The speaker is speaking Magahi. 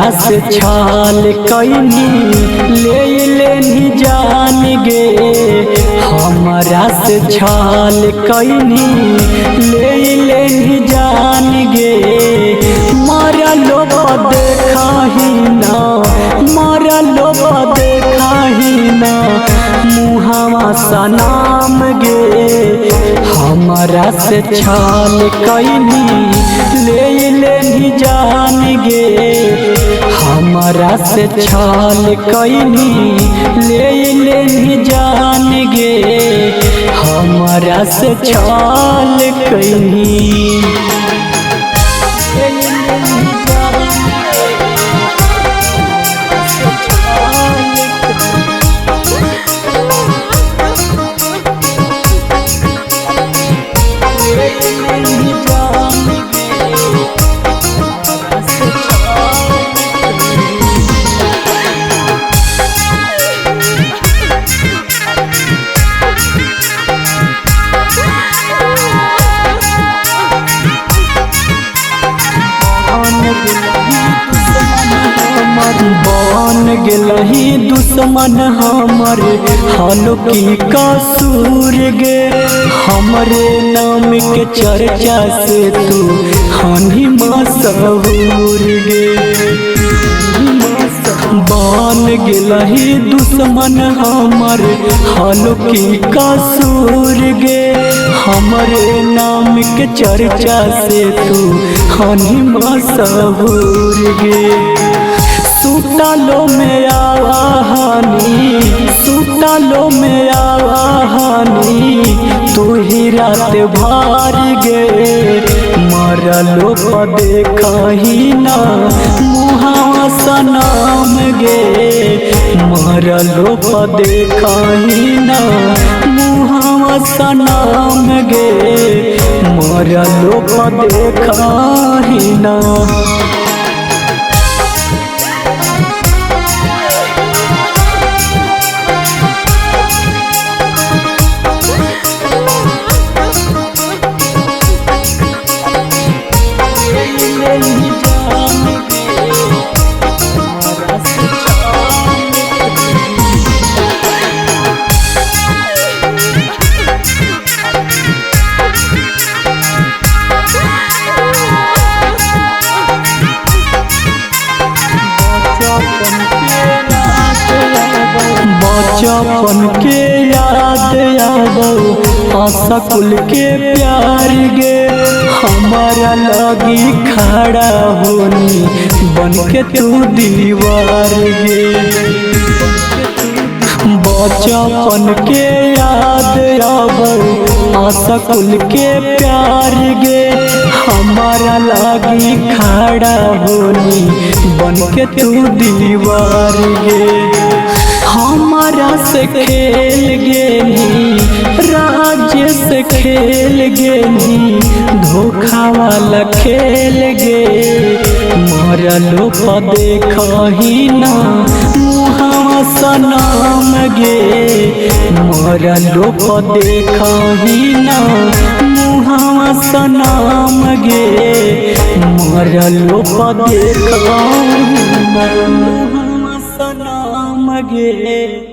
हमरा से छाल कैनी ले लेनी जान गे, हमरा से छाल कैनी ले लेनी जान गे। मरलो देखाही ना, मरलो देखाही ना मुहावा सनाम गे। हमरा से छाल कैनी ले लेनी जान गे, हमरा से छाल कैनी ले लेनी जान गे, हमरा से छाल कैनी। बन गेलही दुश्मन हमर हालो की कसूर गे, हमरे नाम के चर्चा से तू हानि मशहूर गे। बन गेलही दुश्मन हमर हालो की कसूर गे, हमरे नाम के चर्चा से तू हानि मशहूर गे। सुतलो में आवाहानी, सुतलो में आवाहानी तू ही रात भर गे। मरलो देखाही ना मुहावा सनाम गे, मरलो देखाही ना मुहावा सनाम गे, मरलो देखाही ना। बचपन के याद आबो आशा कुल के प्यार गे, हमारा लगी खड़ा होनी बन के तू दीवार गे। बचपन के याद आबो आशा कुल के प्यार गे, हमारा लगी खड़ा होनी बन के तू दीवार गे। हमारा से खेल गेनी राज्य से खेल गेनी धोखा वाला खेल गे। मरलो देखही ना मुहावा सनाम गे, मरलो देखही ना मुहावा सनाम गे, मरलो देखही ना मुहावा सनाम गे।